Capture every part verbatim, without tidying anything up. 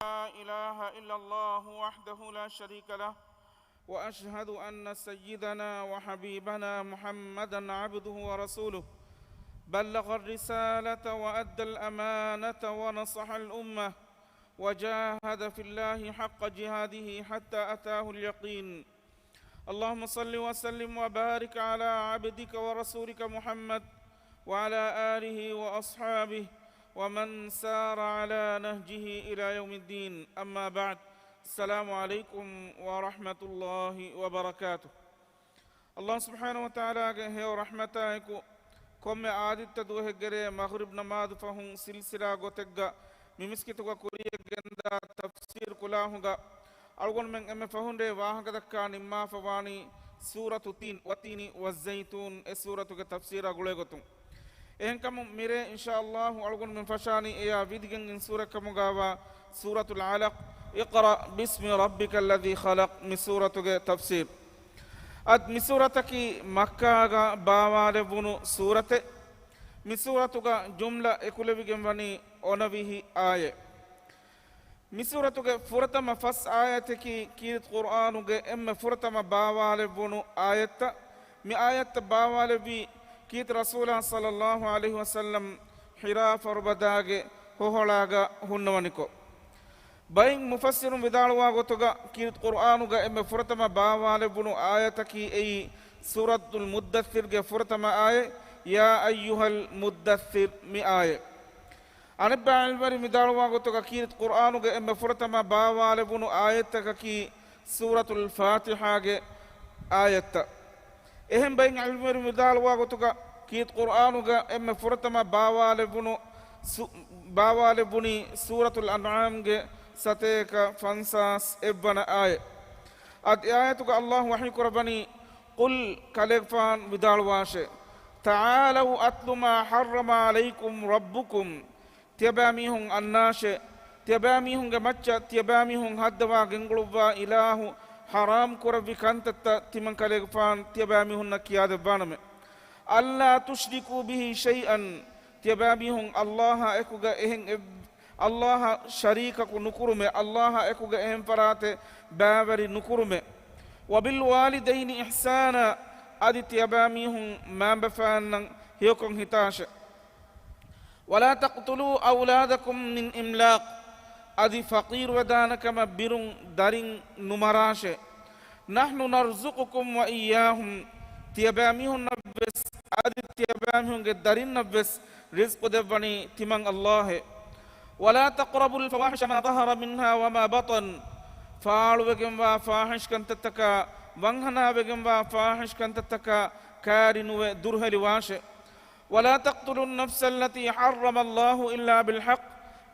لا إله إلا الله وحده لا شريك له، وأشهد أن سيدنا وحبيبنا محمدا عبده ورسوله، بلغ الرسالة وأدى الأمانة ونصح الأمة، وجاهد في الله حق جهاده حتى أتاه اليقين. اللهم صل وسلم وبارك على عبدك ورسولك محمد وعلى آله وأصحابه ومن سار على نهجه إلى يوم الدين. أما بعد. السلام عليكم ورحمة الله وبركاته. ﷲ ސުބްޙާނަހޫ ވަތަޢާލާގެ ހެޔޮ ރަޙްމަތާއެކު، ކޮންމެ އާދިއްތަ ދުވަހެއްގެރޭ މަޣްރިބް ނަމާދު ފަހުން ސިލްސިލާ ގޮތެއްގަ މި މިސްކިތުގަ ކުރިޔަށް ގެންދާ ތަފްސީރު ކުލާހުގަ އަޅުގަނޑުމެން އެންމެ ފަހުން ރޭ ވާހަކަ ދައްކާ ނިންމާފަވާނީ ސޫރަތު ތީން، وَالتِّينِ وَالزَّيْتُونِ އެ ސޫރަތުގެ ތަފްސީރާ ގުޅޭގޮތުން. އެހެންކަމުން މިރޭ އިންޝާﷲ އަޅުގަނޑުމެން ފަށާނީ އެޔާ ވިދިގެން އިން ސޫރަތްކަމުގާވާ ސޫރަތުލް ޢަލަޤް، اقْرَأْ بِاسْمِ رَبِّكَ الَّذِي خَلَقَ މި ސޫރަތުގެ ތަފްސީރު. އަދި މި ސޫރަތަކީ މައްކާގަ ބާވާލެއްވުނު ސޫރަތެއް. މި ސޫރަތުގަ ޖުމްލަ އެކުލެވިގެން ވަނީ އޮނަވިހި އާޔަތް. މި ސޫރަތުގެ ފުރަތަމަ ފަސް އާޔަތަކީ ކީރިތި ޤުރްއާނުގެ އެންމެ ފުރަތަމަ ބާވާލެއްވުނު އާޔަތްތައް. މި އާޔަތްތައް ބާވާލެއްވީ ކީރިތި ރަސޫލާ ޞައްލައްލާހު ޢަލައިހި ވަސައްލަމް ޙިރާ ފަރުބަދާގެ ހޮހޮޅާގަ ހުންނަވަނިކޮށް. ބައެއް މުފައްސިރުން ވިދާޅުވާ ގޮތުގަ، ކީރިތި ޤުރްއާނުގަ އެންމެ ފުރަތަމަ ބާވާލެއްވުނު އާޔަތަކީ އެއީ ސޫރަތުލް މުއްދައްސިރުގެ ފުރަތަމަ އާޔަތް، يَا أَيُّهَا الْمُدَّثِّرُ މި އާޔަތް. އަނެއްބައި ޢިލްމުވެރިން ވިދާޅުވާ ގޮތުގަ، ކީރިތި ޤުރްއާނުގެ އެންމެ ފުރަތަމަ ބާވާލެއްވުނު އާޔަތަކަކީ ސޫރަތުލް ފާތިޙާގެ އާޔަތްތައް. އެހެން ބައެއް ޢިލްމުވެރިން ވިދާޅުވާ ގޮތުގަ، ކީރިތި ޤުރްއާނުގަ އެންމެ ފުރަތަމަ ބާވާލެއްވުނު ސު-، ބާވާލެއްވުނީ ސޫރަތުލް އަންޢާމްގެ ސަތޭކަ ފަންސާސް އެއްވަނަ އާޔަތް. އަދި އެ އާޔަތުގަ ﷲ ވަޙީ ކުރައްވަނީ، قُلْ ކަލޭގެފާން ވިދާޅުވާށޭ، تَعَالَوْا أَتْلُ مَا حَرَّمَ عَلَيْكُمْ رَبُّكُمْ ތިޔަބައިމީހުން އަންނާށޭ، ތިޔަބައިމީހުންގެ މައްޗަށް ތިޔަބައިމީހުން ހައްދަވާ ގެންގުޅުއްވާ އިލާހު ޙަރާމް ކުރެއްވި ކަންތައްތައް ތިމަން ކަލޭގެފާން ތިޔަބައިމީހުންނަށް ކިޔާދެއްވާނަމޭ. أَلَّا تُشْرِكُوا بِهِ شَيْئًا ތިޔަބައިމީހުން ﷲ އާ އެކުގަ އެހެން އެއް-، ﷲ އާ ޝަރީކަކު ނުކުރުމޭ، ﷲ އާ އެކުގަ އެހެން ފަރާތެއް ބައިވެރި ނުކުރުމޭ. وَبِالْوَالِدَيْنِ إِحْسَانًا އަދި ތިޔަބައިމީހުން މައިންބަފައިންނަށް ހެޔޮކޮށް ހިތާށޭ. وَلَا تَقْتُلُوا أَوْلَادَكُمْ مِنْ إِمْلَاقٍ އަދި ފަޤީރުވެދާނެ ކަމަށް ބިރުން ދަރިން ނުމަރާށޭ. نَحْنُ نَرْزُقُكُمْ وَإِيَّاهُمْ ތިޔަބައިމީހުންނަށްވެސް އަދި ތިޔަބައިމީހުންގެ ދަރިންނަށްވެސް ރިޒްޤު ދެއްވަނީ ތިމަން ﷲ އޭ. وَلَا تَقْرَبُوا الْفَوَاحِشَ مَا ظَهَرَ مِنْهَا وَمَا بَطَنَ ފާޅުވެގެންވާ ފާޙިޝް ކަންތައްތަކާ، ވަންހަނާވެގެންވާ ފާޙިޝް ކަންތައްތަކާ ކައިރި ނުވެ ދުރުހެލިވާށޭ. وَلَا تَقْتُلُوا النَّفْسَ الَّتِي حَرَّمَ اللَّهُ إِلَّا بِالْحَقِّ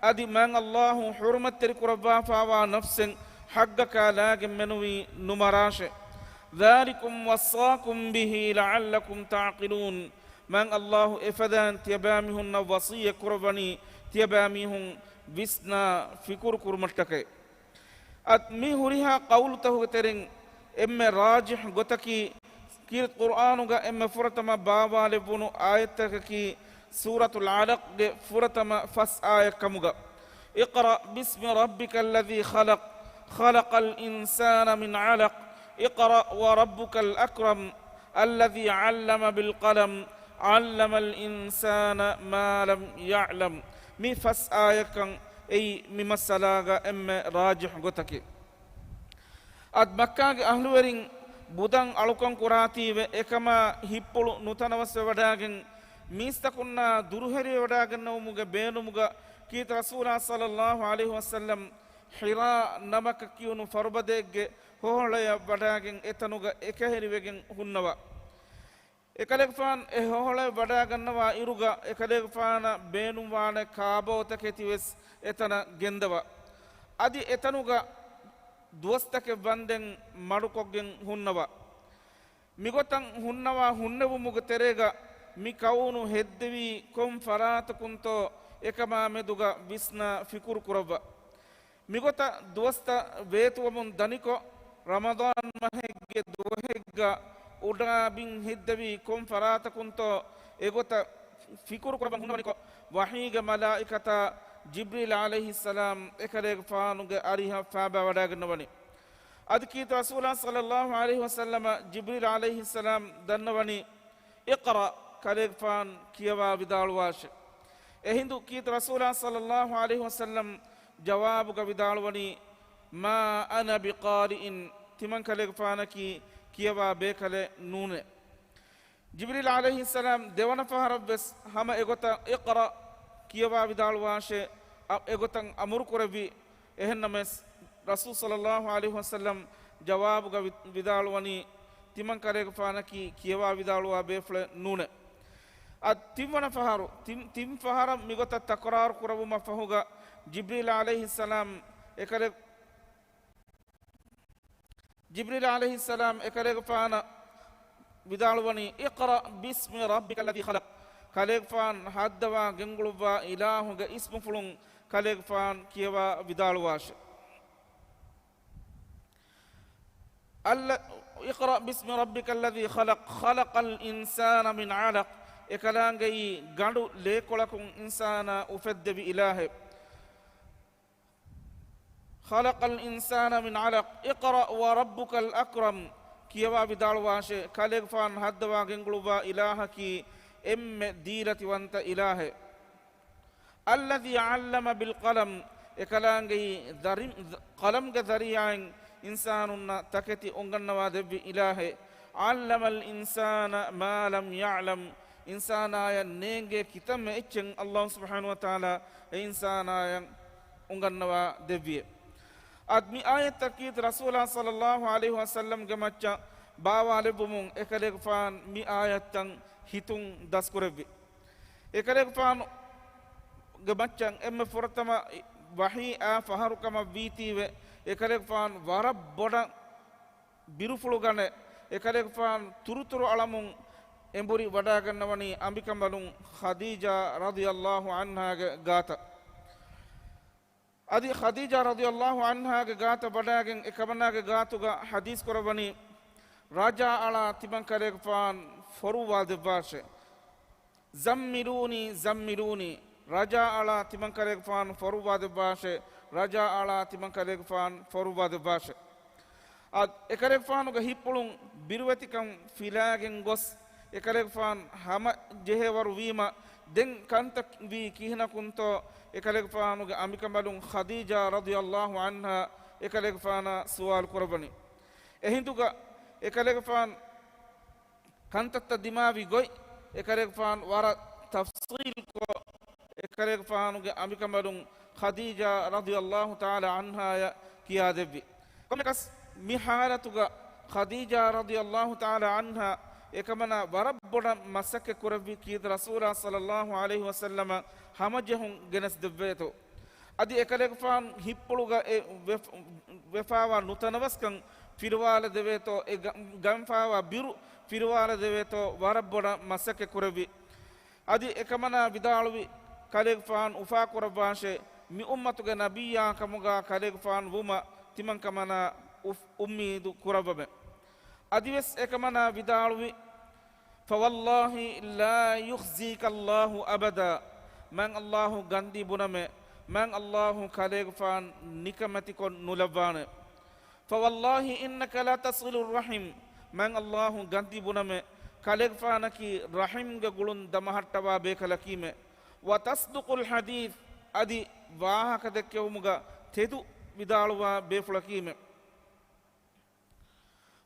އަދި މާތް ﷲ ޙުރުމަތްތެރިކުރައްވާފާވާ ނަފްސެއް ޙައްޤަކާ ލާގެން މެނުވީ ނުމަރާށޭ. ذَٰلِكُمْ وَصَّاكُمْ بِهِ لَعَلَّكُمْ تَعْقِلُونَ މާތް ﷲ އެފަދައިން ތިޔަބައިމީހުންނަށް ވަޞިއްޔަތް ކުރައްވަނީ ތިޔަބައިމީހުން ވިސްނާ ފިކުރު ކުރުމަށްޓަކައި. އަދި މި ހުރިހާ ޤައުލުތަކުގެ ތެރެއިން އެންމެ ރާޖިޙް ގޮތަކީ، ކީރިތި ޤުރްއާނުގަ އެންމެ ފުރަތަމަ ބާވާލެއްވުނު އާޔަތަކަކީ ސޫރަތުލް ޢަލަޤްގެ ފުރަތަމަ ފަސް އާޔަތް ކަމުގަ، اقْرَأْ بِاسْمِ رَبِّكَ الَّذِي خَلَقَ، خَلَقَ الْإِنسَانَ مِنْ عَلَقٍ، اقْرَأْ وَرَبُّكَ الْأَكْرَمُ، الَّذِي عَلَّمَ بِالْقَلَمِ، عَلَّمَ الْإِنسَانَ مَا لَمْ يَعْلَمْ މި ފަސް އާޔަތްކަން އެއީ މި މައްސަލާގަ އެންމެ ރާޖިޙް ގޮތަކީ. އަދި މައްކާގެ އަހްލުވެރިން ބުދަން އަޅުކަން ކުރާތީވެ އެކަމާ ހިތްޕުޅު ނުތަނަވަސްވެވަޑައިގެން މީސްތަކުންނާ ދުރުހެލިވެވަޑައިގަންނަވުމުގެ ބޭނުމުގަ ކީރިތި ރަސޫލާ ޞައްލައްލާހު ޢަލައިހި ވަސައްލަމް ޙިރާ ނަމަކަށް ކިޔުނު ފަރުބަދައެއްގެ ހޮހޮޅަޔަށް ވަޑައިގެން އެތަނުގަ އެކަހެރިވެގެން ހުންނަވާ. އެކަލޭގެފާން އެ ހޮހޮޅަޔަށް ވަޑައިގަންނަވާ އިރުގަ އެކަލޭގެފާނަށް ބޭނުންވާނެ ކާބޯތަކެތިވެސް އެތަނަށް ގެންދަވާ. އަދި އެތަނުގަ ދުވަސްތަކެއް ވަންދެން މަޑުކޮށްގެން ހުންނަވާ. މިގޮތަށް ހުންނަވާ ހުންނެވުމުގެ ތެރޭގަ މި ކައުނު ހެއްދެވީ ކޮން ފަރާތަކުންތޯ އެކަމާ މެދުގަ ވިސްނާ ފިކުރު ކުރައްވާ. މިގޮތަށް ދުވަސްތައް ވޭތުވަމުން ދަނިކޮށް، ރަމަޟާން މަހެއްގެ ދުވަހެއްގަ އުޑާ ބިން ހެއްދެވީ ކޮން ފަރާތަކުންތޯ އެގޮތަށް ފިކުރު ކުރައްވަން ހުންނަވަނިކޮށް، ވަޙީގެ މަލާއިކަތާ ޖިބްރީލް ޢަލައިހިއްސަލާމް އެކަލޭގެފާނުގެ އަރިހަށް ފާބާވަޑައިގަންނަވަނީ. އަދި ކީރިތި ރަސޫލާ ޞައްލައްލާހު ޢަލައިހި ވަސައްލަމަށް ޖިބްރީލް ޢަލައިހިއްސަލާމް ދަންނަވަނީ، "اقرأ"، ކަލޭގެފާން ކިޔަވާ ވިދާޅުވާށެ. އެހިނދު ކީރިތި ރަސޫލާ ޞައްލައްލާހު ޢަލައިހި ވަސައްލަމް ޖަވާބުގަ ވިދާޅުވަނީ، "ما أنا بقارئ"، ތިމަން ކަލޭގެފާނަކީ ކިޔަވާ ބޭކަލެއް ނޫނޭ. ޖިބްރީލް ޢަލައިހިއްސަލާމް ދެވަނަ ފަހަރަށްވެސް ހަމަ އެގޮތަށް "اقرأ" ކިޔަވާ ވިދާޅުވާށޭ، އަ، އެގޮތަށް އަމުރު ކުރެއްވި. އެހެންނަމަވެސް، ރަސޫލު ޞައްލައްލާހު ޢަލައިހި ވަސައްލަމް ޖަވާބުގަ ވި-، ވިދާޅުވަނީ، ތިމަން ކަލޭގެފާނަކީ ކިޔަވާ ވިދާޅުވާ ބޭފުޅެއް ނޫނޭ. އަދި ތިންވަނަ ފަހަރު، ތިން، ތިން ފަހަރަށް މިގޮތަށް ތަކުރާރު ކުރައްވުމަށް ފަހުގަ، ޖިބްރީލް ޢަލައިހިއްސަލާމް އެކަލޭ-، ޖިބްރީލް ޢަލައިހިއްސަލާމް އެކަލޭގެފާނަށް ވިދާޅުވަނީ، "اقرأ باسم ربك الذي خلق." ކަލޭގެފާން ހައްދަވާ ގެންގުޅުއްވާ އިލާހުގެ އިސްމުފުޅުން ކަލޭގެފާން ކިޔަވާ ވިދާޅުވާށެ. އައްލަ-، "اقرأ باسم ربك الذي خلق، خلق الإنسان من علق." އެކަލާނގެއީ ގަނޑު ލޭކޮޅަކުން އިންސާނާ އުފެއްދެވި އިލާހެއް. "خلق الإنسان من علق، اقرأ وربك الأكرم." ކިޔަވާ ވިދާޅުވާށޭ، ކަލޭގެފާން ހައްދަވާ ގެންގުޅުއްވާ އިލާހަކީ އެންމެ ދީލަތިވަންތަ އިލާހެއް. "الذي علم بالقلم." އެކަލާނގެއީ ދަރި-، ޤަލަމްގެ ޒަރީޢާއިން އިންސާނުންނަށް ތަކެތި އުނގަންނަވާ ދެއްވި އިލާހެއް. "علم الإنسان ما لم يعلم." އިންސާނާޔަށް ނޭނގޭ ކިތަންމެ އެއްޗެއް ﷲ ސުބްޙާނަހޫ ވަތަޢާލާ އެ އިންސާނާޔަށް އުނގަންނަވާ ދެއްވިއެވެ. އަދި މި އާޔަތަށް ކީރިތި ރަސޫލާ ޞައްލައްލާހު ޢަލައިހި ވަސައްލަމްގެ މައްޗަށް ބާވާލެއްވުމުން އެކަލޭގެފާން މި އާޔަތަށް ހިތުން ދަސްކުރެއްވި. އެކަލޭގެފާނުގެ މައްޗަށް އެންމެ ފުރަތަމަ ވަޙީ އާ ފަހަރު ކަމަށް ވީތީވެ، އެކަލޭގެފާނު ވަރަށް ބޮޑަށް ބިރުފުޅު ގަނެ، އެކަލޭގެފާނު ތުރުތުރު އަޅަމުން އެނބުރި ވަޑައިގަންނަވަނީ އަނބިކަނބަލުން ޚަދީޖާ ރަޟިޔައްލާހު ޢަންހާގެ ގާތަށް. އަދި ޚަދީޖާ ރަޟިޔައްލާހު ޢަންހާގެ ގާތަށް ވަޑައިގެން އެކަމަނާގެ ގާތުގަ ޙަދީޘް ކުރައްވަނީ، ރަޖާ އަޅާ ތިމަން ކަލޭގެފާން ފޮރުއްވާ ދެއްވާށޭ. "زملوني، زملوني." ރަޖާ އަޅާ ތިމަން ކަލޭގެފާން ފޮރުއްވާ ދެއްވާށޭ. ރަޖާ އަޅާ ތިމަން ކަލޭގެފާން ފޮރުއްވާ ދެއްވާށޭ. އަދި އެކަލޭގެފާނުގެ ހިތްޕުޅުން ބިރުވެތިކަން ފިލާގެން ގޮސް، އެކަލޭގެފާން ހަމަ ޖެހޭވަރު ވީމަ، ދެން ކަންތައް ވީ ކިހިނަކުންތޯ؟ އެކަލޭގެފާނުގެ އަނބިކަނބަލުން ޚަދީޖާ ރަޟިޔައްލާހު ޢަންހާ އެކަލޭގެފާނާ ސުވާލު ކުރައްވަނީ. އެހިނދުގަ އެކަލޭގެފާން ކަންތައްތައް ދިމާވި ގޮތް އެކަލޭގެފާނު ވަރަށް ތަފްޞީލްކޮށް، އެކަލޭގެފާނުގެ އަނބިކަނބަލުން ޚަދީޖާ ރަޟިޔައްލާހު ތަޢާލާ ޢަންހާޔަށް ކިޔާދެއްވި. ކޮންމެކަސް، މި ޙާލަތުގަ ޚަދީޖާ ރަޟިޔައްލާހު ތަޢާލާ ޢަންހާ އެކަމަނާ ވަރަށް ބޮޑަށް މަސައްކަތް ކުރެއްވި ކީރިތި ރަސޫލާ ޞައްލައްލާހު ޢަލައިހި ވަސައްލަމަށް ހަމަޖެހުން ގެނެސްދެއްވޭތޯ. އަދި އެކަލޭގެފާނު ހިތްޕުޅުގަ އެ ވެފް-، ވެފާވާ ނުތަނަވަސްކަން ފިރުވާލަދެވޭތޯ، އެ ގަ-، ގަންފާވާ ބިރު ފިރުވާލަދެވޭތޯ، ވަރަށް ބޮޑަށް މަސައްކަތް ކުރެއްވި. އަދި އެކަމަނާ ވިދާޅުވި، ކަލޭގެފާނު އުފާކުރައްވާށޭ، މި އުއްމަތުގެ ނަބިއްޔާ ކަމުގަ ކަލޭގެފާނު ވުމަށް ތިމަން ކަމަނާ އުފް-، އުއްމީދު ކުރައްވަމެ. އަދިވެސް އެކަމަނާ ވިދާޅުވި، "فوالله لا يخزيك الله أبدا." މާތް ﷲ ގަންދީ ބުނަމެ، މާތް ﷲ ކަލޭގެފާން ނިކަމެތިކޮށް ނުލައްވާނެ. "فوالله إنك لتصل الرحم." މާތް ﷲ ގަންދީ ބުނަމެ، ކަލޭގެފާނަކީ ރަޙިމްގެ ގުޅުން ދަމަހައްޓަވާ ބޭކަލަކީމެ. "وتصدق الحديث." އަދި ވާހަކަ ދެއްކެވުމުގަ ތެދު ވިދާޅުވާ ބޭފުޅަކީމެ.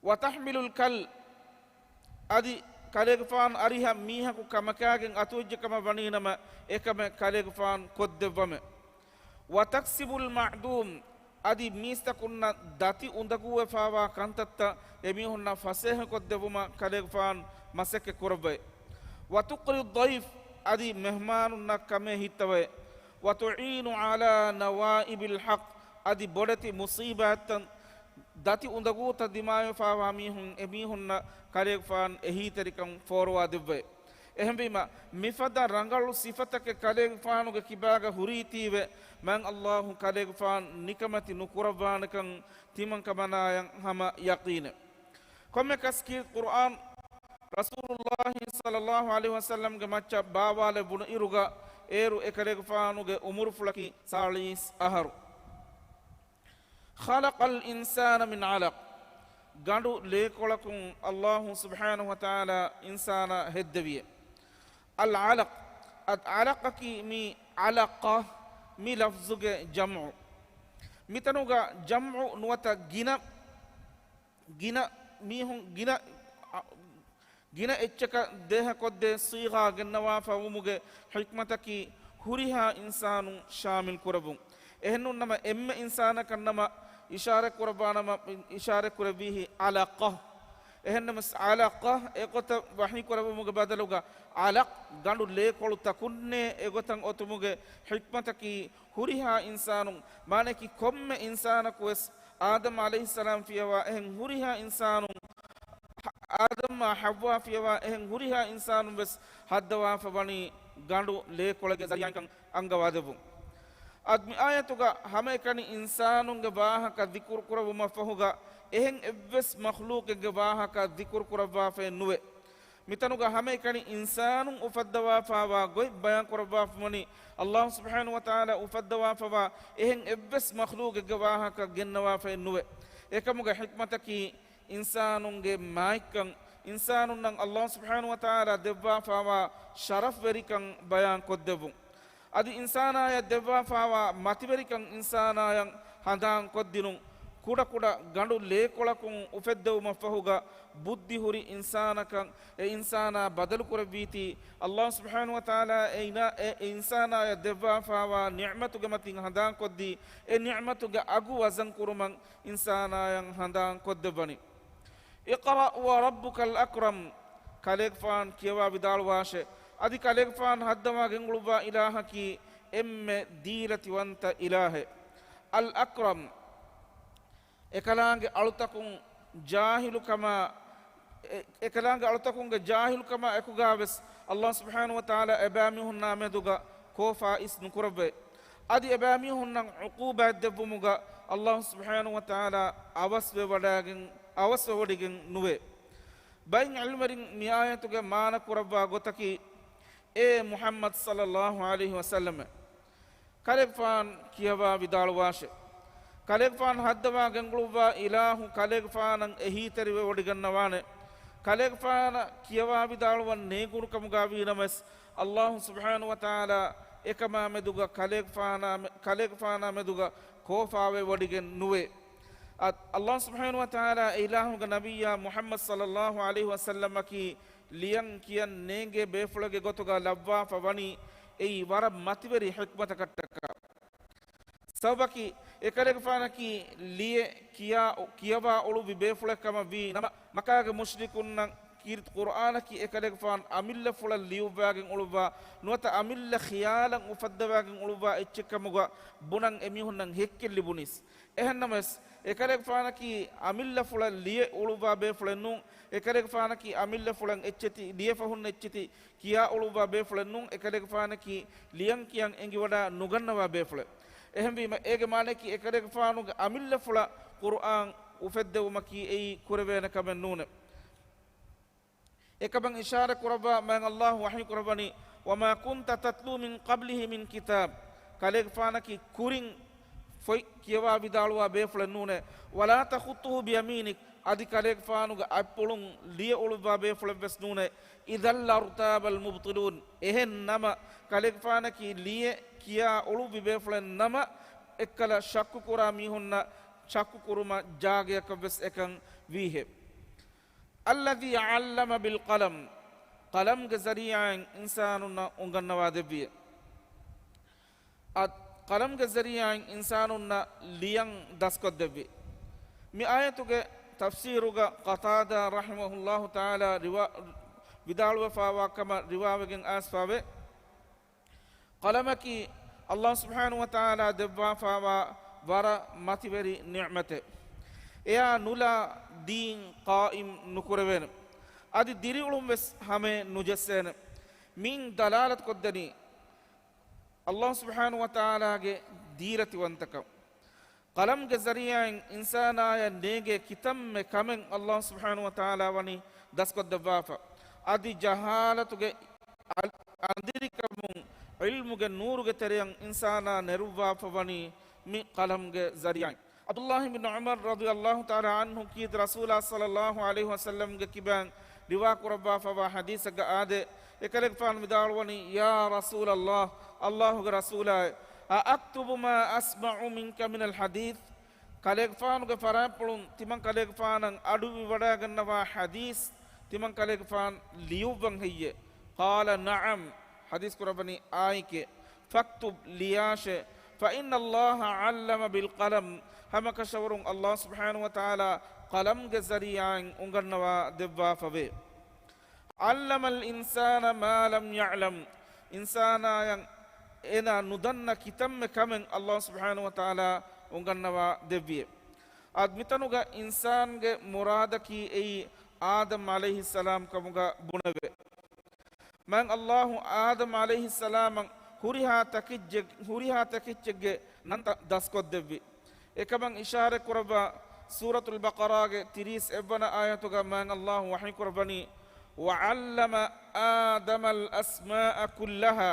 "وتحمل الكل." އަދި ކަލޭގެފާނު އަރިހަށް މީހަކު ކަމަކާގެން އަތުވެއްޖެ ކަމަށް ވަނީނަމަ، އެކަމެއް ކަލޭގެފާނު ކޮށްދެއްވަމެ. "وتكسب المعدوم." އަދި މީސްތަކުންނަށް ދަތި އުނދަގޫވެފާވާ ކަންތައްތައް އެމީހުންނަށް ފަސޭހަކޮށްދެއްވުމަށް ކަލޭގެފާނު މަސައްކަތް ކުރައްވައި. "وتقري الضيف." އަދި މެހްމާނުންނަށް ކަމޭ ހިއްތަވައި. "وتعين على نوائب الحق." އަދި ބޮޑެތި މުޞީބާތްތައް، ދަތި އުނދަގޫތައް ދިމާވެފާވާ މީހުން، އެމީހުންނަށް ކަލޭގެފާނު އެހީތެރިކަން ފޯރުވާ ދެއްވައި. އެހެންވީމަ، މިފަދަ ރަނގަޅު ސިފަތަކެއް ކަލޭގެފާނުގެ ކިބާގަ ހުރީތީވެ، މާތް ﷲ ކަލޭގެފާނު ނިކަމެތި ނުކުރައްވާނެކަން ތިމަން ކަމަނާޔަށް ހަމަ ޔަޤީނެއް. ކޮންމެކަސް ކީރިތި ޤުރްއާން ރަސޫލުﷲ ޞައްލަﷲ ޢަލައިހި ވަސައްލަމްގެ މައްޗަށް ބާވާލެއްވުނު އިރުގަ، އޭރު އެކަލޭގެފާނުގެ އުމުރުފުޅަކީ ސާޅީސް އަހަރު. خلق الإنسان من علق. ގަނޑު ލޭކޮޅަކުން އައްލާހު ސުބްޙާނަހު ވަތަޢާލާ އިންސާނާ ހެއްދެވިއޭ. އަލް ޢަލަޤް، އަލް ޢަލަޤަކީ މި ޢަލަޤަ މި ލަފްޒުގެ ޖަމްޢު. މިތަނުގަ ޖަމްޢު ނުވަތަ ގިނަ، ގިނަ މީހުން، ގިނަ، އަ، ގިނަ އެއްޗަކަށް ދޭހަކޮށްދޭ ޞީޣާ ގެންނަވާފަ ވުމުގެ ޙިކްމަތަކީ ހުރިހާ އިންސާނުން ޝާމިލް ކުރެއްވުން. އެހެންނޫން ނަމަ އެންމެ އިންސާނަކަށް ނަމަ އިޝާރަތް ކުރައްވާ ނަމަ، އިޝާރަތް ކުރެއްވީހީ ޢަލަޤަ. އެހެންނަމަސް ޢަލަޤަ އެގޮތަށް ވަޙީ ކުރެއްވުމުގެ ބަދަލުގަ ޢަލަޤް ގަނޑު ލޭކޮޅު ތަކުންނޭ އެގޮތަށް އޮތުމުގެ ޙިކްމަތަކީ ހުރިހާ އިންސާނުން، މާނައަކީ ކޮންމެ އިންސާނަކު ވެސް އާދަމް ޢަލައިހިއްސަލާމް ފިޔަވާ އެހެން ހުރިހާ އިންސާނުން، އާދަމްއާ ޙައްވާ ފިޔަވާ އެހެން ހުރިހާ އިންސާނުން ވެސް ހައްދަވާފަ ވަނީ ގަނޑު ލޭކޮޅެއްގެ ޒަރީޢާއިންކަން އަންގަވާދެއްވުން. އަދި މި އާޔަތުގަ ހަމައެކަނި އިންސާނުންގެ ވާހަކަ ޛިކުރު ކުރެއްވުމަށްފަހުގަ އެހެން އެއްވެސް މަޚްލޫޤެއްގެ ވާހަކަ ޛިކުރު ކުރައްވާފައެއް ނުވޭ. މިތަނުގަ ހަމައެކަނި އިންސާނުން އުފައްދަވާފާވާ ގޮތް ބަޔާން ކުރައްވާފަވަނީ، އައްލާހު ސުބްޙާނަހު ވަތަޢާލާ އުފައްދަވާފަވާ އެހެން އެއްވެސް މަޚްލޫޤެއްގެ ވާހަކަ ގެންނަވާފައެއް ނުވޭ. އެކަމުގެ ޙިކްމަތަކީ، އިންސާނުންގެ މާތްކަން، އިންސާނުންނަށް އައްލާހު ސުބްޙާނަހު ވަތަޢާލާ ދެއްވާފާވާ ޝަރަފްވެރިކަން ބަޔާން ކޮށްދެއްވުން. އަދި އިންސާނާޔަށް ދެއްވާފާވާ މަތިވެރިކަން އިންސާނާޔަށް ހަނދާން ކޮށްދިނުން. ކުޑަކުޑަ ގަނޑު ލޭކޮޅަކުން އުފެއްދެވުމަށްފަހުގަ ބުއްދިހުރި އިންސާނަކަށް އެ އިންސާނާ ބަދަލުކުރެއްވީތީ، އައްލާހު ސުބްޙާނަހު ވަތަޢާލާ އެ އިނާ-، އެ އިންސާނާޔަށް ދެއްވާފާވާ ނިޢުމަތުގެ މަތިން ހަނދާންކޮށްދީ، އެ ނިޢުމަތުގެ އަގު ވަޒަން ކުރުމަށް އިންސާނާޔަށް ހަނދާން ކޮށްދެއްވަނީ. اقرأ وربك الأكرم، ކަލޭގެފާން ކިޔަވާ ވިދާޅުވާށޭ. އަދި ކަލޭގެފާން ހައްދަވާ ގެންގުޅުއްވާ އިލާހަކީ އެންމެ ދީލަތިވަންތަ އިލާހެއް. އަލް އަކްރަމް، އެކަލާނގެ އަޅުތަކުން ޖާހިލުކަމާ، އެ-، އެކަލާނގެ އަޅުތަކުންގެ ޖާހިލުކަމާ އެކުގާވެސް އައްލާހު ސުބްޙާނަހު ވަތަޢާލާ އެބައިމީހުންނާ މެދުގަ ކޯފާ އިސް ނުކުރައްވައޭ. އަދި އެބައިމީހުންނަށް ޢުޤޫބާތް ދެއްވުމުގަ އައްލާހު ސުބްޙާނަހު ވަތަޢާލާ އަވަސްވެވަޑައިގެން، އަވަސްވެވޮޑިގެން ނުވޭ. ބައެއް ޢިލްމުވެރިން މި އާޔަތުގެ މާނަ ކުރައްވާ ގޮތަކީ، އޭ މުޙައްމަދު ޞައްލައްލާހު ޢަލައިހި ވަސައްލަމަ، ކަލޭގެފާން ކިޔަވާ ވިދާޅުވާށެ. ކަލޭގެފާން ހައްދަވާ ގެންގުޅުއްވާ އިލާހު ކަލޭގެފާނަށް އެހީތެރިވެވޮޑިގަންނަވާނެ. ކަލޭގެފާނަށް ކިޔަވާ ވިދާޅުވަން ނޭނގުނު ކަމުގައި ވީނަމަވެސް، އައްލާހު ސުބްޙާނަހު ވަތަޢާލާ އެކަމާ މެދުގަ ކަލޭގެފާނާ މެ-، ކަލޭގެފާނާ މެދުގަ ކޯފާވެވޮޑިގެން ނުވޭ. އަ-، އައްލާހު ސުބްޙާނަހު ވަތަޢާލާ އެ އިލާހުގެ ނަބިއްޔާ މުޙައްމަދު ޞައްލައްލާހު ޢަލައިހި ވަސައްލަމަކީ ލިޔަން ކިޔަން ނޭނގޭ ބޭފުޅެއްގެ ގޮތުގަ ލައްވާފަ ވަނީ އެއީ ވަރަށް މަތިވެރި ޙިކްމަތަކަށްޓަކާ. ސަބަބަކީ، އެކަލޭގެފާނަކީ ލިޔެ ކިޔާ، ކިޔަވާ އުޅުއްވި ބޭފުޅެއް ކަމަށް ވީ ނަމަ، މައްކާގެ މުޝްރިކުންނަށް ކީރިތި ޤުރްއާނަކީ އެކަލޭގެފާނު އަމިއްލަފުޅަށް ލިޔުއްވާގެން އުޅުއްވާ ނުވަތަ އަމިއްލަ ޚިޔާލަށް އުފައްދަވާގެން އުޅުއްވާ އެއްޗެއް ކަމުގަ ބުނަން އެމީހުންނަށް ހެއްކެއް ލިބުނީސް. އެހެންނަމަވެސް، އެކަލޭގެފާނަކީ އަމިއްލަފުޅަށް ލިޔެ އުޅުއްވާ ބޭފުޅެއް ނޫން. އެކަލޭގެފާނަކީ އަމިއްލަފުޅަށް އެއްޗެތި ލިޔެފަހުން އެއްޗެތި ކިޔާ އުޅުއްވާ ބޭފުޅެއް ނޫން. އެކަލޭގެފާނަކީ ލިޔަން ކިޔަން އެނގިވަޑައި ނުގަންނަވާ ބޭފުޅެއް. އެހެންވީމަ، އޭގެ މާނައަކީ އެކަލޭގެފާނުގެ އަމިއްލަފުޅަށް ޤުރްއާން އުފެއްދެވުމަކީ އެއީ ކުރެވޭނެ ކަމެއް ނޫނެ. އެކަމަށް އިޝާރަތް ކުރައްވާ މާތް އައްލާހު ވަޙީ ކުރައްވަނީ، وما كنت تتلو من قبله من كتاب، ކަލޭގެފާނަކީ ކުރިން ފޮތް ކިޔަވާ ވިދާޅުވާ ބޭފުޅެއް ނޫނޭ. ولا تخطه بيمينك، އަދި ކަލޭގެފާނުގެ އަތްޕުޅުން ލިޔެ އުޅުއްވާ ބޭފުޅެއް ވެސް ނޫނޭ. إذا لارتاب المبطلون، އެހެން ނަމަ، ކަލޭގެފާނަކީ ލިޔެ ކިޔާ އުޅުއްވި ބޭފުޅެއް ނަމަ، އެއްކަލަ ޝައްކު ކުރާ މީހުންނަށް ޝައްކު ކުރުމަށް ޖާގަޔަކަށް ވެސް އެކަން ވީހެއް. الذي علم بالقلم، ޤަލަމްގެ ޒަރީޢާއިން އިންސާނުންނަށް އުނގަންނަވާ ދެއްވިއެވެ. އަދި ޤަލަމްގެ ޒަރީޢާއިން އިންސާނުންނަށް ލިޔަން ދަސްކޮށްދެއްވި. މި އާޔަތުގެ ތަފްސީރުގަ ޤަތާދާ ރަޙިމަހުﷲ ތަޢާލާ ރިވާ-، ވިދާޅުވެފާވާ ކަމަށް ރިވާވެގެން އައިސްފަވޭ. ޤަލަމަކީ އައްލާހު ސުބްޙާނަހު ވަތަޢާލާ ދެއްވާފާވާ ވަރަށް މަތިވެރި ނިޢުމަތެއް. އެއާ ނުލާ ދީން ޤާއިމް ނުކުރެވޭނެ. އަދި ދިރިއުޅުން ވެސް ހަމައެއް ނުޖެއްސޭނެ. މިއިން ދަލާލަތު ކޮށްދެނީ އައްލާހު ސުބްޙާނަހު ވަތަޢާލާގެ ދީލަތިވަންތަކަން. ޤަލަމްގެ ޒަރީޢާއިން އިންސާނާޔަށް ނޭނގޭ ކިތަންމެ ކަމެއް އައްލާހު ސުބްޙާނަހު ވަތަޢާލާ ވަނީ ދަސްކޮށްދެއްވާފަ. އަދި ޖަހާލަތުގެ އަ-، އަނދިރިކަމުން ޢިލްމުގެ ނޫރުގެ ތެރެއަށް އިންސާނާ ނެރުއްވާފަ ވަނީ މި ޤަލަމްގެ ޒަރީޢާއިން. ޢަބްދުﷲ ބިން ޢުމަރު ރަޟިޔަﷲ ތަޢާލާ ޢަންހު ކީރިތި ރަސޫލާ ޞައްލަﷲ ޢަލައިހި ވަސައްލަމްގެ ކިބައިން ރިވާ ކުރައްވާފަވާ ޙަދީޘެއްގަ އާދޭ، އެކަލޭގެފާނު ވިދާޅުވަނީ، يا رسول الله، ﷲގެ ރަސޫލާއޭ، أأكتب ما أسمع منك من الحديث؟ ކަލޭގެފާނުގެ ފަރާތްޕުޅުން ތިމަން ކަލޭގެފާނަށް އަޑު އިވިވަޑައިގަންނަވާ ޙަދީޘް ތިމަން ކަލޭގެފާނު ލިޔުއްވަން ހެއްޔޭ؟ قال نعم، ޙަދީޘް ކުރައްވަނީ އާނއެކޭ. فاكتب، ލިޔާށޭ. فإن الله علم بالقلم، ހަމަކަށަވަރުން ﷲ ސުބްޙާނަހޫ ވަތަޢާލާ ޤަލަމްގެ ޒަރީޢާއިން އުނގަންނަވާ ދެއްވާފަވޭ. علم الإنسان ما لم يعلم، އިންސާނާޔަށް އޭނާ ނުދަންނަ ކިތަންމެ ކަމެއް ﷲ ސުބްޙާނަހޫ ވަތަޢާލާ އުނގަންނަވާ ދެއްވިއޭ. އަދި މިތަނުގަ އިންސާންގެ މުރާދަކީ އެއީ އާދަމް ޢަލައިހިއްސަލާމް ކަމުގަ ބުނެވޭ. މާތް ﷲ އާދަމް ޢަލައިހިއްސަލާމަށް ހުރިހާ ތަކެއްޗެއް، ހުރިހާ ތަކެއްޗެއްގެ ނަންތައް ދަސްކޮށްދެއްވި. އެކަމަށް އިޝާރަތްކުރައްވާ ސޫރަތުލް ބަޤަރާގެ ތިރީސް އެއްވަނަ އާޔަތުގަ މާތް ﷲ ވަޙީކުރައްވަނީ، وعلم آدم الأسماء كلها،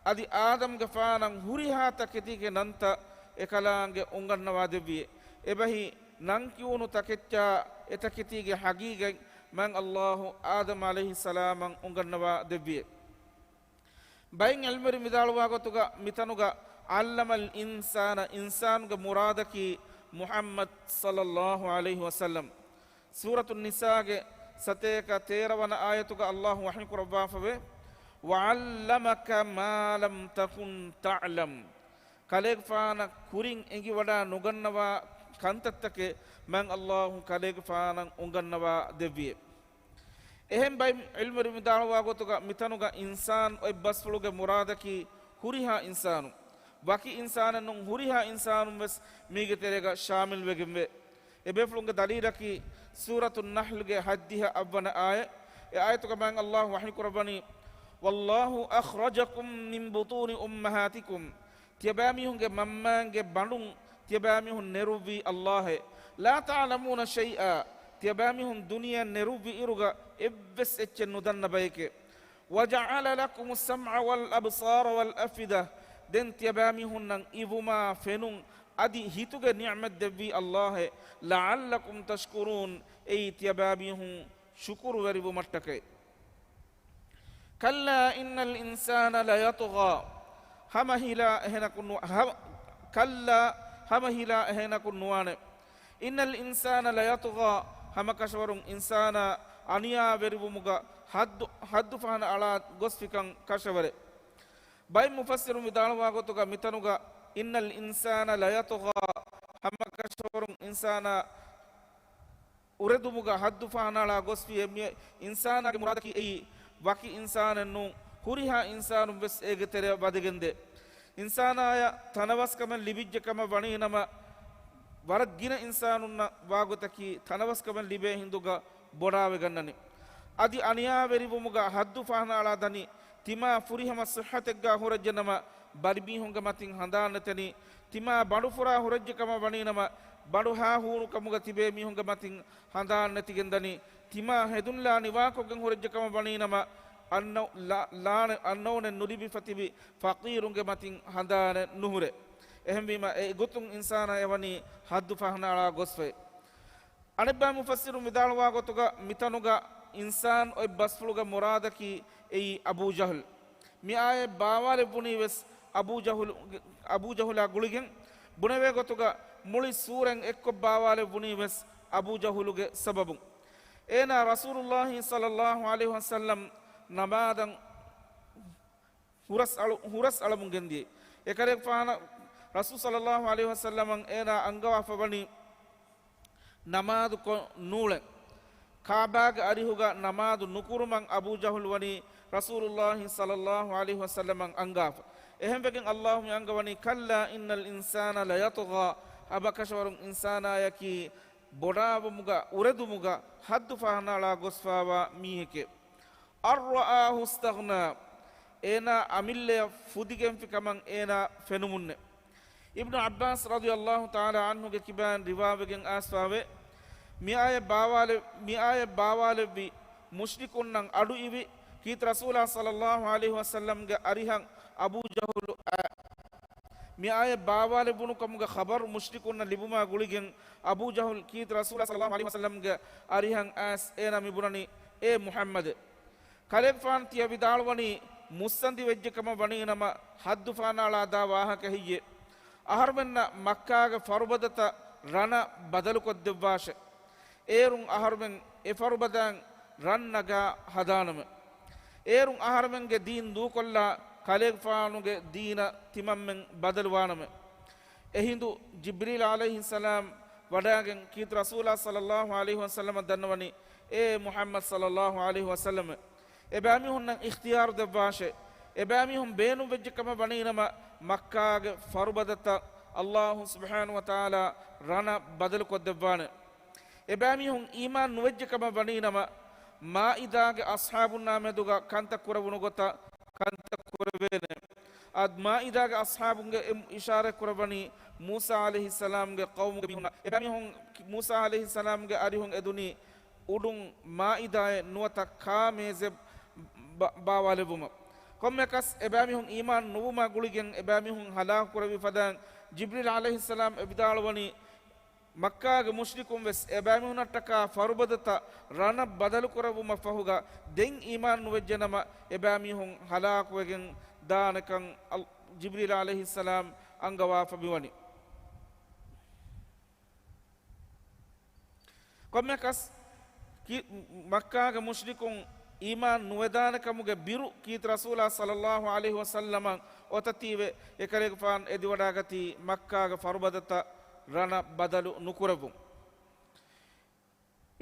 އަދި އާދަމްގެފާނަށް ހުރިހާ ތަކެތީގެ ނަންތައް އެކަލާނގެ އުނގަންނަވާ ދެއްވިއޭ. އެބަހީ ނަން ކިޔުނު ތަކެއްޗާ އެތަކެތީގެ ޙަޤީޤަތް މާތް ﷲ އާދަމް ޢަލައިހިއްސަލާމަށް އުނގަންނަވާ ދެއްވިއޭ. ބައެއް ޢިލްމުވެރިން ވިދާޅުވާ ގޮތުގަ މިތަނުގަ علم الإنسان، އިންސާނުގެ މުރާދަކީ މުޙައްމަދު ޞައްލަﷲ ޢަލައިހި ވަސައްލަމް. ސޫރަތު ނިސާގެ ސަތޭކަ ތޭރަ ވަނަ އާޔަތުގަ ﷲ ވަޙީކުރައްވާފަވޭ، وعلمك ما لم تكن تعلم. ކަލޭގެފާނަށް ކުރިން އެނގިވަޑާ ނުގަންނަވާ ކަންތައްތަކެއް މާތް ﷲ ކަލޭގެފާނަށް އުނގަންނަވާ ދެއްވިއޭ. އެހެން ބައެއް ޢިލްމުވެރިން ވިދާޅުވާ ގޮތުގަ މިތަނުގަ އިންސާން އޮތް ބަސްފުޅުގެ މުރާދަކީ ހުރިހާ އިންސާނުން، ވަކި އިންސާނެއް ނޫން، ހުރިހާ އިންސާނުން ވެސް މީގެ ތެރޭގަ ޝާމިލްވެގެންވޭ. އެބޭފުޅުންގެ ދަލީލަކީ ސޫރަތު ނަޙްލުގެ ހަތްދިހަ އަށްވަނަ އާޔަތް. އެ އާޔަތުގަ މާތް ﷲ ވަޙީކުރައްވަނީ، والله أخرجكم من بطون أمهاتكم، ތިޔަބައިމީހުންގެ މަންމައިންގެ ބަނޑުން ތިޔަބައިމީހުން ނެރުއްވީ ﷲ އޭ. لا تعلمون شيئا، ތިޔަބައިމީހުން ދުނިޔެއަށް ނެރުއްވި އިރުގަ އެއްވެސް އެއްޗެއް ނުދަންނަ ބައެކޭ. وجعل لكم السمع والأبصار والأفئدة، ދެން ތިޔަބައިމީހުންނަށް އިވުމާ ފެނުން އަދި ހިތުގެ ނިޢުމަތް ދެއްވީ ﷲ އޭ. لعلكم تشكرون، އެއީ ތިޔަބައިމީހުން ޝުކުރުވެރިވުމަށްޓަކައި. كلا إن الإنسان ليطغى، ހަމަ ހިލާ އެހެނަކު ނު-، ހަ-، كلا، ހަމަ ހިލާ އެހެނަކު ނުވާނެ. إن الإنسان ليطغى، ހަމަކަށަވަރުން އިންސާނާ އަނިޔާވެރިވުމުގަ ހައްދު، ހައްދު ފަހަނަ އަޅާ ގޮސްފިކަން ކަށަވަރެއް. ބައެއް މުފައްސިރުން ވިދާޅުވާ ގޮތުގަ މިތަނުގަ إن الإنسان ليطغى، ހަމަކަށަވަރުން އިންސާނާ އުރެދުމުގަ ހައްދު ފަހަނައަޅާ ގޮސްފި އެ މި އިންސާނާގެ މުރާދަކީ އެއީ ވަކި އިންސާނެއް ނޫން، ހުރިހާ އިންސާނުން ވެސް އޭގެ ތެރެއަށް ވަދެގެންދޭ. އިންސާނާޔަށް ތަނަވަސްކަމެއް ލިބިއްޖެ ކަމަށް ވަނީނަމަ، ވަރަށް ގިނަ އިންސާނުންނަށް ވާގޮތަކީ ތަނަވަސްކަމެއް ލިބޭ ހިނދުގަ ބޮޑާވެގަންނަނީ. އަދި އަނިޔާވެރިވުމުގަ ހައްދު ފަހަނައަޅާ ދަނީ، ތިމާ ފުރިހަމަ ޞިއްޙަތެއްގަ ހުރެއްޖެނަމަ، ބަލިމީހުންގެ މަތިން ހަނދާން ނެތެނީ. ތިމާ ބަނޑުފުރާ ހުރެއްޖެ ކަމަށް ވަނީނަމަ، ބަނޑު ހާ ހޫނުކަމުގަ ތިބޭ މީހުންގެ މަތިން ހަނދާން ނެތިގެންދަނީ. ތިމާ ހެދުންލާ ނިވާކޮށްގެން ހުރެއްޖެ ކަމަށް ވަނީނަމަ، އަންނަ-، ލާ-، ލާނެ-، އަންނައުނެއް ނުލިބިފަ ތިބި ފަޤީރުންގެ މަތިން ހަނދާނެއް ނުހުރޭ. އެހެންވީމަ، އެގޮތުން އިންސާނާ އެވަނީ ހައްދު ފަހަނައަޅާ ގޮސްފައި. އަނެއްބައި މުފައްސިރުން ވިދާޅުވާ ގޮތުގަ މިތަނުގަ އިންސާން އޮތް ބަސްފުޅުގެ މުރާދަކީ އެއީ އަބޫ ޖަހުލް. މި އާޔަތް ބާވާލެއްވުނީ ވެސް އަބޫ ޖަހުލު، އަބޫ ޖަހުލާ ގުޅިގެން. ބުނެވޭ ގޮތުގަ މުޅި ސޫރަތް އެއްކޮށް ބާވާލެއްވުނީ ވެސް އަބޫ ޖަހުލުގެ ސަބަބުން. އޭނާ ރަސޫލުﷲ ޞައްލަﷲ ޢަލައިހި ވަސައްލަމް ނަމާދަށް ހުރަސް އަޅު-، ހުރަސް އަޅަމުން ގެންދިޔަ. އެކަލޭގެފާނަށް ރަސޫލު ޞައްލަﷲ ޢަލައިހި ވަސައްލަމަށް އޭނާ އަންގަވާފަ ވަނީ ނަމާދު ކޮށް ނޫޅެން. ކާބާގެ އަރިހުގަ ނަމާދު ނުކުރުމަށް އަބޫ ޖަހުލު ވަނީ ރަސޫލުﷲ ޞައްލަﷲ ޢަލައިހި ވަސައްލަމަށް އަންގާފަ. އެހެންވެގެން ﷲ މި އަންގަވަނީ، كلا إن الإنسان ليطغى، ހަމަކަށަވަރުން އިންސާނާޔަކީ ބޮޑާވުމުގަ، އުރެދުމުގަ ހައްދު ފަހަނައަޅާ ގޮސްފަވާ މީހެކޭ. أن رآه استغنى، އޭނާ އަމިއްލަޔަށް ފުދިގެންފި ކަމަށް އޭނާ ފެނުމުންނެ. އިބްނު ޢައްބާސް ރަޟިޔަﷲ ތަޢާލާ ޢަންހުގެ ކިބައިން ރިވާވެގެން އައިސްފަވޭ، މި އާޔަތް ބާވާލެ-، މި އާޔަތް ބާވާލެއްވި މުޝްރިކުންނަށް އަޑު އިވި، ކީރިތި ރަސޫލާ ޞައްލަﷲ ޢަލައިހި ވަސައްލަމްގެ އަރިހަށް އަބޫ ޖަހުލު އައި. މި އާޔަތް ބާވާލެވުނު ކަމުގެ ޚަބަރު މުޝްރިކުންނަށް ލިބުމާ ގުޅިގެން، އަބޫ ޖަހުލް ކީރިތި ރަސޫލާ ޞައްލައްލާހު ޢަލައިހި ވަސައްލަމްގެ އަރިހަށް އައިސް އޭނާ މިބުނަނީ، އޭ މުޙައްމަދެ! ކަލޭގެފާނު ތިޔަ ވިދާޅުވަނީ މުއްސަނދި ވެއްޖެ ކަމަށް ވަނީ ނަމަ، ޙައްދު ފާނާޅާ ދާ ވާހަކަ ހެއްޔޭ؟ އަހަރުމެންނަށް މައްކާގެ ފަރުބަދަތައް ރަނަށް ބަދަލުކޮށްދެއްވާށެ. އޭރުން އަހަރުމެން އެ ފަރުބަދައިން ރަން ނަގާ ހަދާނަމެ. އޭރުން އަހަރުމެންގެ ދީން ދޫކޮށްލާ، ކަލޭގެފާނުގެ ދީނަށް ތިމަންމެން ބަދަލުވާނަމެ. އެހިނދު ޖިބްރީލް ޢަލައިހިއްސަލާމް ވަޑާގެން ކީރިތި ރަސޫލާ ޞައްލައްލާހު ޢަލައިހި ވަސައްލަމަށް ދަންނަވަނީ، އޭ މުޙައްމަދު ޞައްލައްލާހު ޢަލައިހި ވަސައްލަމަ، އެބައިމީހުންނަށް އިޚްތިޔާރު ދެއްވާށޭ. އެބައިމީހުން ބޭނުންވެއްޖެ ކަމަށް ވަނީނަމަ، މައްކާގެ ފަރުބަދަތައް ﷲ ސުބްޙާނަހޫ ވަތަޢާލާ ރަނަށް ބަދަލުކޮށްދެއްވާނެ. އެބައިމީހުން އީމާން ނުވެއްޖެ ކަމަށް ވަނީނަމަ، މާއިދާގެ އަޞްޙާބުންނާ މެދުގަ ކަންތައް ކުރެވުނު ގޮތަށް ކަންތައް ކުރެވޭނެ. އަދި މާއިދާގެ އަޞްޙާބުންގެ އިޝާރާތް ކުރައްވަނީ މޫސާ ޢަލައިހިއްސަލާމްގެ ޤައުމުގެ މީހުންނަށް. އެބައިމީހުން މޫސާ ޢަލައިހިއްސަލާމްގެ އަރިހުން އެދުނީ އުޑުން މާއިދާއެއް ނުވަތަ ކާ މޭޒެއް ބަ-، ބާވާލެއްވުމަށް. ކޮންމެއަކަސް އެބައިމީހުން އީމާން ނުވުމާ ގުޅިގެން އެބައިމީހުން ހަލާކު ކުރެވި ފަދައިން ޖިބްރީލް ޢަލައިހިއްސަލާމް އެވިދާޅުވަނީ، މައްކާގެ މުޝްރިކުން ވެސް އެބައިމީހުންނަށްޓަކާ ފަރުބަދަތައް ރަނަށް ބަދަލުކުރެއްވުމަށް ފަހުގަ ދެން އީމާން ނުވެއްޖެ ނަމަ، އެބައިމީހުން ހަލާކުވެގެން ދާނެކަން އަލް-، ޖިބްރީލް ޢަލައިހިއްސަލާމް އަންގަވާފަ މިވަނީ. ކޮންމެއަކަސް ކި-، މައްކާގެ މުޝްރިކުން އީމާން ނުވެދާނެ ކަމުގެ ބިރު ކީރިތި ރަސޫލާ ޞައްލައްލާހު ޢަލައިހި ވަސައްލަމަށް އޮތަތީވެ، އެކަލޭގެފާނު އެދިވަޑާގަތީ މައްކާގެ ފަރުބަދަތައް ރަނަށް ބަދަލު ނުކުރެއްވުން.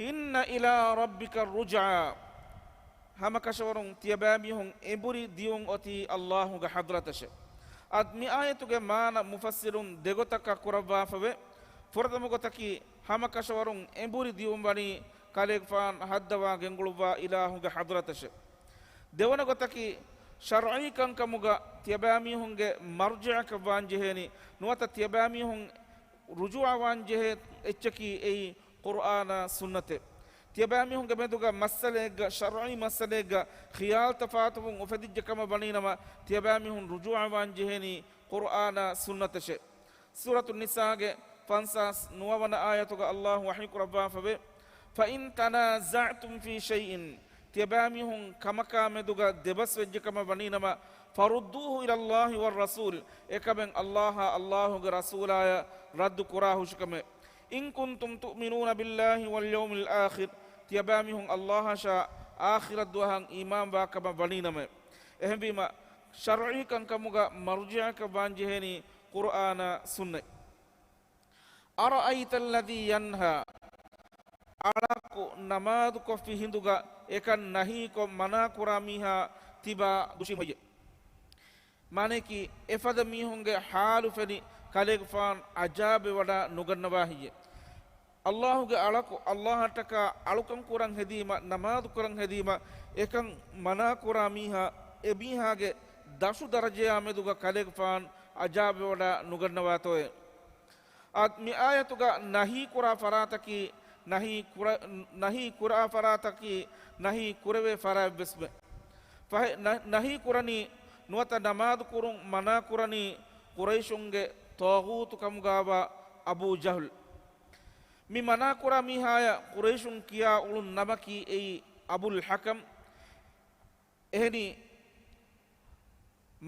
إن إلى ربك الرجعى. ހަމަކަށަވަރުން ތިޔަބައިމީހުން އެނބުރި ދިޔުން އޮތީ ﷲ ގެ ޙަޟްރަތަށެ. އަދި މި އާޔަތުގެ މާނަ މުފައްސިރުން ދެގޮތަކަށް ކުރައްވާފަވޭ. ފުރަތަމަ ގޮތަކީ، ހަމަކަށަވަރުން އެނބުރި ދިޔުން ވަނީ ކަލޭގެފާނު ހައްދަވާ ގެންގުޅުއްވާ އިލާހުގެ ޙަޟްރަތަށެ. ދެވަނަ ގޮތަކީ، ޝަރުޢީ ކަންކަމުގަ ތިޔަބައިމީހުންގެ މަރްޖިޢަކަށް ވާންޖެހޭނީ، ނުވަތަ ތިޔަބައިމީހުން ރުޖޫޢަވާންޖެހޭ އެއްޗަކީ އެއީ ޤުރްއާނާ ސުންނަތެއް. ތިޔަބައިމީހުންގެ މެދުގަ މައްސަލައެއްގަ، ޝަރުޢީ މައްސަލައެއްގަ ޚިޔާލު ތަފާތުވުން އުފެދިއްޖެ ކަމަށް ވަނީނަމަ، ތިޔަބައިމީހުން ރުޖޫޢަވާންޖެހޭނީ ޤުރްއާނާ ސުންނަތަށެ. ސޫރަތު ނިސާގެ ފަންސާސް ނުވަވަނަ އާޔަތުގަ ﷲ ވަޙީ ކުރައްވާފަވޭ، فإن تنازعتم في شيء، ތިޔަބައިމީހުން ކަމަކާ މެދުގަ ދެބަސްވެއްޖެ ކަމަށް ވަނީނަމަ، فردوه إلى الله والرسول، އެކަމެއް ﷲ އާ ﷲ ގެ ރަސޫލާޔަށް ރައްދު ކުރާހުށިކަމެއް. إن كنتم تؤمنون بالله واليوم الآخر، ތިޔަބައިމީހުން ﷲ އަށާ އާޚިރަތް ދުވަހަށް އީމާންވާ ކަމަށް ވަނީނަމަ. އެހެންވީމަ، ޝަރުޢީ ކަންކަމުގަ މަރްޖިޢަކަށް ވާންޖެހޭނީ ޤުރްއާނާ ސުންނަތް. أرأيت الذي ينهى، އަޅަކު ނަމާދުކޮށްފި ހިނދުގަ އެކަން ނަހީކޮށް މަނާކުރާ މީހާ ތިބާ ދުށީ ހޮއްޔެ؟ މާނަޔަކީ، އެފަދަ މީހުންގެ ޙާލު ފެނި ކަލޭގެފާނު ޢަޒާބެއް ވަޑާ ނުގަންނަވާ ހެއްޔެ؟ ﷲ ގެ އަޅަކު ﷲ އަށްޓަކާ އަޅުކަން ކުރަން ހެދީމަ، ނަމާދު ކުރަން ހެދީމަ، އެކަން މަނާކުރާ މީހާ، އެ މީހާގެ ދަށު ދަރަޖަޔާ މެދުގަ ކަލޭގެފާނު ޢަޒާބެއް ވަޑާ ނުގަންނަވާތޯއޭ؟ އަދި މި އާޔަތުގަ ނަހީ ކުރާ ފަރާތަކީ، ނަހީ ކުރަ-، ނަހީ ކުރާ ފަރާތަކީ، ނަހީ ކުރެވޭ ފަރާތްވެސްމެ. ފަހެ، ނަ-، ނަހީ ކުރަނީ، ނުވަތަ ނަމާދު ކުރުން މަނާ ކުރަނީ، ޤުރައިޝުންގެ ޠާޣޫތު ކަމުގާވާ އަބޫ ޖަހުލް. މި މަނާކުރާ މީހާޔަށް ޤުރައިޝުން ކިޔާ އުޅުނު ނަމަކީ އެއީ އަބުލް ޙަކަމް. އެހެނީ،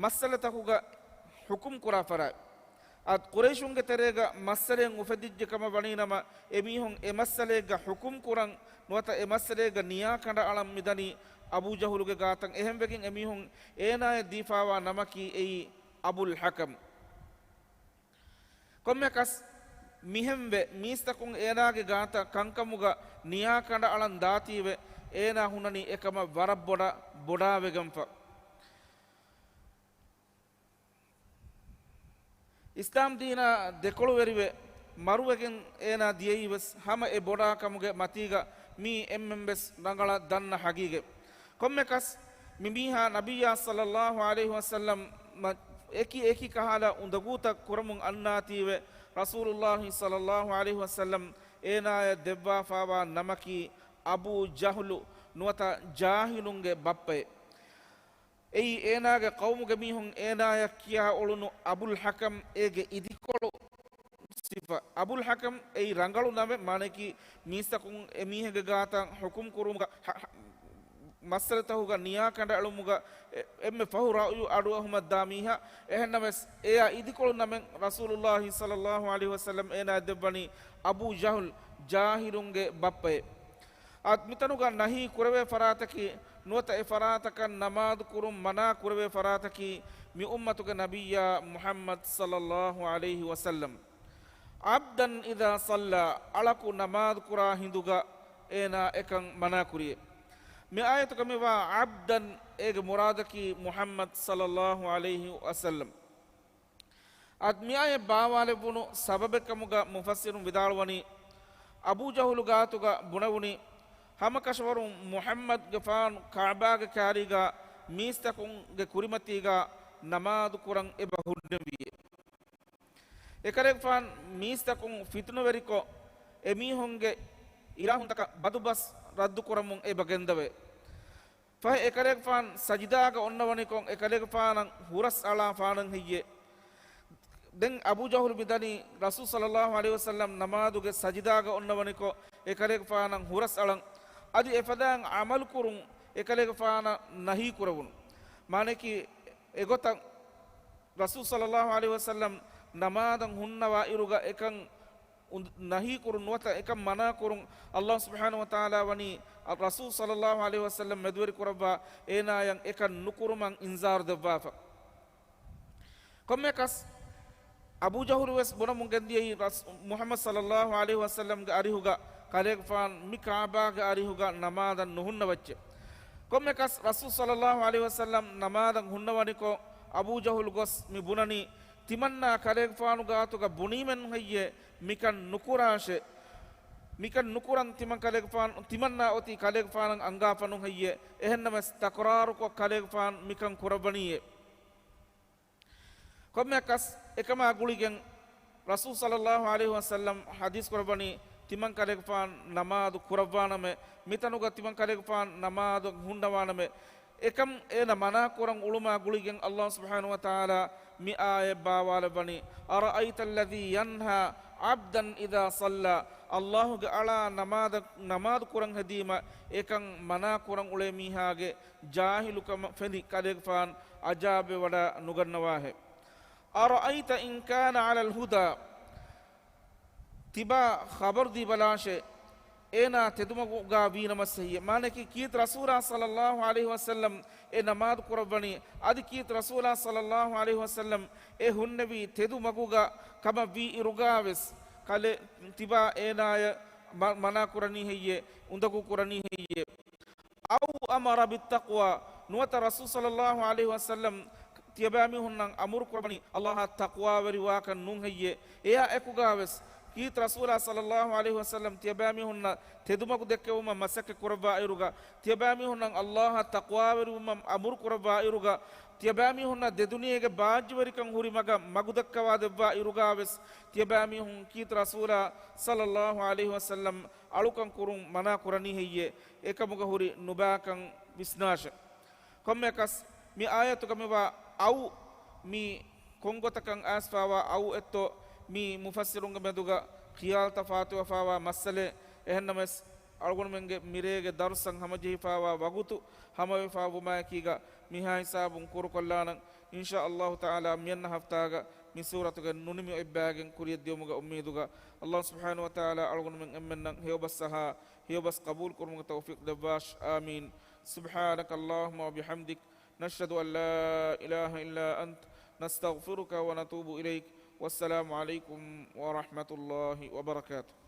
މައްސަލަތަކުގަ ޙުކުމް ކުރާ ފަރާތް. އަދި ޤުރައިޝުންގެ ތެރޭގަ މައްސަލައެއް އުފެދިއްޖެ ކަމަށް ވަނީނަމަ، އެމީހުން އެ މައްސަލައެއްގަ ޙުކުމް ކުރަން، ނުވަތަ އެ މައްސަލައެއްގަ ނިޔާ ކަނޑައަޅަން މިދަނީ އަބޫ ޖަހުލުގެ ގާތަށް. އެހެންވެގެން އެމީހުން އޭނާޔަށް ދީފާވާ ނަމަކީ އެއީ އަބުލް ޙަކަމް. ކޮންމެއަކަސް، މިހެންވެ މީސްތަކުން އޭނާގެ ގާތަށް ކަންކަމުގަ ނިޔާ ކަނޑައަޅަން ދާތީވެ، އޭނާ ހުންނަނީ އެކަމަށް ވަރަށް ބޮޑަށް ބޮޑާވެގެންފަ. އިސްލާމް ދީނާ ދެކޮޅުވެރިވެ، މަރުވެގެން އޭނާ ދިޔައީވެސް ހަމަ އެ ބޮޑާކަމުގެ މަތީގަ މީ އެންމެންވެސް ރަނގަޅަށް ދަންނަ ޙަޤީޤަތް. ކޮންމެކަސް، މި މީހާ ނަބިއްޔާ ޞައްލައްލާހު ޢަލައިހި ވަސައްލަމަށް އެކި އެކި ކަހަލަ އުނދަގޫތައް ކުރަމުން އަންނާތީވެ، ރަސޫލުއްލާހި ޞައްލައްލާހު ޢަލައިހި ވަސައްލަމް އޭނާޔަށް ދެއްވާފާވާ ނަމަކީ އަބޫ ޖަހުލު ނުވަތަ ޖާހިލުންގެ ބައްޕައެއް. އެއީ އޭނާގެ ޤައުމުގެ މީހުން އޭނާޔަށް ކިޔާ އުޅުނު އަބުލް ޙަކަމް އޭގެ އިދިކޮޅު ސިފަ. އަބުލް ޙަކަމް އެއީ ރަނގަޅު ނަމެއް، މާނައަކީ މީސްތަކުން އެމީހެއްގެ ގާތަށް ޙުކުމް ކުރުމުގަ، ހަ-، ހަ-، މައްސަލަތަކުގަ ނިޔާ ކަނޑައެޅުމުގަ އެ-، އެންމެ ފަހު ރައުޔު އަޑުއަހުމަށްދާ މީހާ. އެހެންނަމަވެސް އެޔާ އިދިކޮޅު ނަމެއް ރަސޫލުﷲ ޞައްލަﷲ ޢަލައިހި ވަސައްލަމް އޭނާއަށް ދެއްވަނީ އަބޫ ޖަހުލް، ޖާހިލުންގެ ބައްޕައެއް. އަދި މިތަނުގަ ނަހީ ކުރެވޭ ފަރާތަކީ، ނުވަތަ އެ ފަރާތަކަށް ނަމާދު ކުރުން މަނާ ކުރެވޭ ފަރާތަކީ، މި އުއްމަތުގެ ނަބިއްޔާ މުޙައްމަދު ޞައްލަﷲ ޢަލައިހި ވަސައްލަމް. ޢަބްދަން އިޛާ ޞައްލާ، އަޅަކު ނަމާދު ކުރާ ހިނދުގަ އޭނާ އެކަން މަނާ ކުރިއޭ. މި އާޔަތުގަ މިވާ ޢަބްދަން އޭގެ މުރާދަކީ މުޙައްމަދު ޞައްލަﷲ ޢަލައިހި ވަސައްލަމް. އަދި މި އާޔަތް ބާވާލެއްވުނު ސަބަބެއްކަމުގަ މުފައްސިރުން ވިދާޅުވަނީ، އަބޫ ޖަހުލު ގާތުގަ ބުނެވުނީ، ހަމަކަށަވަރުން މުޙައްމަދުގެފާނު ކަޢުބާގެ ކާރީގަ މީސްތަކުންގެ ކުރިމަތީގަ ނަމާދު ކުރަން އެބަ ހުންނެވިއޭ. އެކަލޭގެފާނު މީސްތަކުން ފިތުނަވެރިކޮށް، އެމީހުންގެ އިލާހުންތަކަށް ބަދުބަސް ރައްދުކުރަމުން އެބަ ގެންދަވޭ. ފަހެ އެކަލޭގެފާނު ސަޖިދާގަ އޮންނަވަނިކޮށް، އެކަލޭގެފާނަށް ހުރަސް އަޅާ ފާނަން ހެއްޔޭ. ދެން އަބޫ ޖަހުލު މިދަނީ ރަސޫލު ޞައްލަﷲ ޢަލައިހި ވަސައްލަމް ނަމާދުގެ ސަޖިދާގަ އޮންނަވަނިކޮށް، އެކަލޭގެފާނަށް ހުރަސް އަޅަން. އަދި އެފަދައިން ޢަމަލުކުރުން އެކަލޭގެފާނަށް ނަހީ ކުރެވުނު. މާނައަކީ، އެގޮތަށް ރަސޫލު ޞައްލަﷲ ޢަލައިހި ވަސައްލަމް ނަމާދަށް ހުންނަވާ އިރުގަ އެކަން އުނދ-، ނަހީކުރުން ނުވަތަ އެކަން މަނާކުރުން ﷲ ސުބްޙާނަހޫ ވަތަޢާލާ ވަނީ ރަސޫލު ޞައްލަﷲ ޢަލައިހި ވަސައްލަމް މެދުވެރި ކުރައްވާ، އޭނާޔަށް އެކަން ނުކުރުމަށް އިންޒާރު ދެއްވާފަ. ކޮންމެއަކަސް، އަބޫ ޖަހުލު ވެސް ބުނަމުން ގެންދިޔައީ ރަސް-، މުޙައްމަދު ޞައްލަﷲ ޢަލައިހި ވަސައްލަމްގެ އަރިހުގަ ކަލޭގެފާނު މި ކަޢުބާގެ އަރިހުގަ ނަމާދަށް ނުހުންނަ ވައްޗެއް. ކޮންމެއަކަސް، ރަސޫލު ޞައްލަﷲ ޢަލައިހި ވަސައްލަމް ނަމާދަށް ހުންނަވަނިކޮށް، އަބޫ ޖަހުލު ގޮސް މި ބުނަނީ، ތިމަންނާ ކަލޭގެފާނު ގާތުގަ ބުނީމެއްނު ހެއްޔޭ؟ މިކަން ނުކުރާށޭ. މިކަން ނުކުރަން ތިމަން ކަލޭގެފާނު، ތިމަންނާ އޮތީ ކަލޭގެފާނަށް އަންގާފަނު ހެއްޔޭ؟ އެހެންނަމަވެސް ތަކުރާރުކޮށް ކަލޭގެފާނު މިކަން ކުރައްވަނީއޭ. ކޮންމެއަކަސް އެކަމާ ގުޅިގެން ރަސޫލު ޞައްލަﷲ ޢަލައިހި ވަސައްލަމް ޙަދީޘް ކުރައްވަނީ، ތިމަން ކަލޭގެފާނު ނަމާދު ކުރައްވާނަމޭ، މިތަނުގަ ތިމަން ކަލޭގެފާނު ނަމާދު ހުންނަވާނަމޭ، އެކަން އޭނަ މަނާ ކުރަން އުޅުމާ ގުޅިގެން ﷲ ސުބްޙާނަހޫ ވަތަޢާލާ މި އާޔަތް ބާވާލައްވަނީ، أَرَأَيْتَ الَّذِي يَنْهَىٰ عَبْدًا إِذَا صَلَّىٰ، ﷲ ގެ އަޅާ ނަމާދަށް، ނަމާދު ކުރަން ހެދީމަ އެކަން މަނާ ކުރަން އުޅޭ މީހާގެ ޖާހިލުކަމަށް ފެނި ކަލޭގެފާނު ޢަޒާބެއް ވަޑައި ނުގަންނަވާހެއް. أَرَأَيْتَ إِنْ كَانَ عَلَى الْهُدَىٰ، ތިބާ ޚަބަރު ދީބަލާށޭ، އޭނާ ތެދުމަގުގަ ވީނަމަސް ހެއްޔޭ؟ މާނައަކީ، ކީރިތި ރަސޫލާ ޞައްލަﷲ ޢަލައިހި ވަސައްލަމް އެ ނަމާދު ކުރައްވަނީ، އަދި ކީރިތި ރަސޫލާ ޞައްލަﷲ ޢަލައިހި ވަސައްލަމް އެ ހުންނެވީ ތެދު މަގުގަ ކަމަށް ވީ އިރުގަ ވެސް، ކަލޭ ތިބާ އޭނާޔަށް މަ-، މަނާ ކުރަނީ ހެއްޔޭ؟ އުނދަގޫ ކުރަނީ ހެއްޔޭ؟ أَوْ أَمَرَ بِالتَّقْوَىٰ، ނުވަތަ ރަސޫލު ޞައްލަﷲ ޢަލައިހި ވަސައްލަމް ތިޔަބައިމީހުންނަށް އަމުރު ކުރައްވަނީ ﷲ އަށް ތަޤްވާވެރިވާކަށް ނޫން ހެއްޔޭ؟ އެއާ އެކުގަ ވެސް، ކީރިތި ރަސޫލާ ޞައްލަﷲ ޢަލައިހި ވަސައްލަމް ތިޔަބައިމީހުންނަށް ތެދުމަގު ދެއްކެވުމަށް މަސައްކަތް ކުރައްވާ އިރުގަ، ތިޔަބައިމީހުންނަށް ﷲ އަށް ތަޤްވާވެރިވުމަށް އަމުރު ކުރައްވާ އިރުގަ، ތިޔަބައިމީހުންނަށް ދެދުނިޔޭގެ ބާއްޖަވެރިކަން ހުރި މަގަށް މަގު ދައްކަވާ ދެއްވާ އިރުގަ ވެސް، ތިޔަބައިމީހުން ކީރިތި ރަސޫލާ ޞައްލަﷲ ޢަލައިހި ވަސައްލަމް އަޅުކަން ކުރުން މަނާ ކުރަނީ ހެއްޔޭ؟ އެކަމުގަ ހުރި ނުބައިކަން ވިސްނާށެ. ކޮންމެއަކަސް، މި އާޔަތުގަ މިވާ އައު، މި ކޮންގޮތަކަށް އައިސްފާވާ އައު އެއްތޯ، މި މުފައްސިރުންގެ މެދުގަ ޚިޔާލުތައް ފާތުވެފާވާ މައްސަލައެއް. އެހެންނަމަވެސް، އަޅުގަނޑުމެންގެ މިރޭގެ ދަރުސްތައް ހަމަޖެހިފާވާ ވަގުތު ހަމަވެފާ ވުމާއެކީގަ، މިހާ ހިސާބުން ކުރުކޮށްލާނަން. އިންޝާ ﷲ ތަޢާލާ، މިއަންނަ ހަފްތާގަ މި ސޫރަތުގެ ނުނިމި އޮތްބައިގެން ކުރިޔަށްދިޔުމުގެ އުއްމީދުގަ، ﷲ ސުބްޙާނަހޫ ވަތަޢާލާ އަޅުގަނޑުމެން އެންމެންނަށް ހެޔޮބަސް އަހާ، ހެޔޮބަސް ޤަބޫލު ކުރުމުގެ ތައުފީޤު ދެއްވާށި. އާމީން. سبحانك اللهم وبحمدك، نشهد أن لا إله إلا أنت، نستغفرك ونتوب إليك. والسلام عليكم ورحمة الله وبركاته.